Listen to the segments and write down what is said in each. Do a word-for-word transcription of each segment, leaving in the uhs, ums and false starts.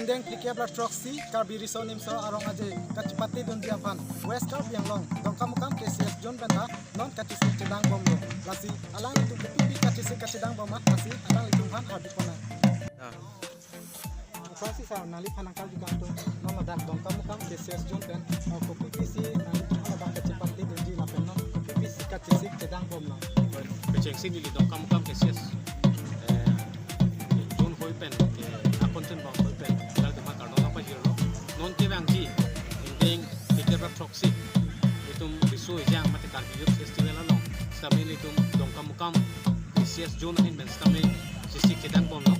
Deng phlikep ra throksi Karbi Riso Nimso Arong Aje kachepatedunji aphan West Karbi Anglong Dongkamukam K C S Zone pen ta non kachesik chedang bomlo. Lasi alanglitum kopi kachesik kachedang bom ma, lasi alanglitum aphan hadi pona. Ah. Throksi sir, nangliphan nangkarju kangtung, non ladak Dongkamukam K C S Zone pen, ah, kopi pisi nanglitum ladak kachepatedunji lapen non kopi pisi kachesik chedang bomlo. Kechengsi neli Dongkamukam K C S, eh, Zone hoi pen, eh, akontin bang hoi pen, dal tema kardom apa jirlo. Non kevangji, ingdeng phlikep ra throksi, itum riso ejang mate Karbi Youth Festival along, sitame itum Dongkamukam K C S Zone ahin pen sitame chesik chedang bomlo.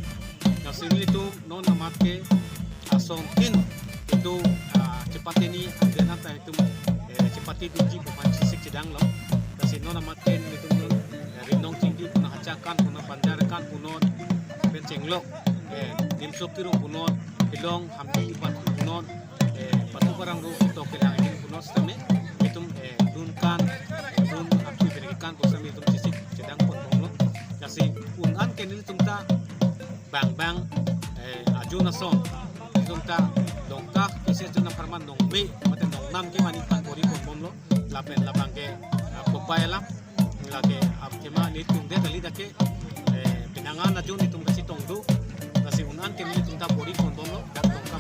Lasi nelitum non amat ke asong tin itum, ah, chepateni, anjan ta itum, eh, chepatedunji pu aphan chesik chedanglo. Lasi non amat ke nelitum, eh, Rimnong Chingdi punon, Hachang kan punon, Banjar kan punon, pen chenglok, eh, Nimso Kiru punon, Hilong Hamdi Ibat punon, eh, Patu Parang Ru Tok Kelang ini punon sitame itum, eh, dun kan, eh, dun aphi bereki kan pu sitame itum chesik chedang pon bomlo. Lasi un-an ke nelitum ta bang bang, eh, ajo nason, itum ta Dongka K C S Zone apharman nongbe mate nongnam ke mani pan bor-i pon bomlo. Lapen labang ke, ah, kopai alam, lake, ah, kema nelitum det kali dak ke, eh, penang an ajo nelitum kachetong do. Lasi un-an ke nelitum ta bor-i pon bomlo, dak Dongka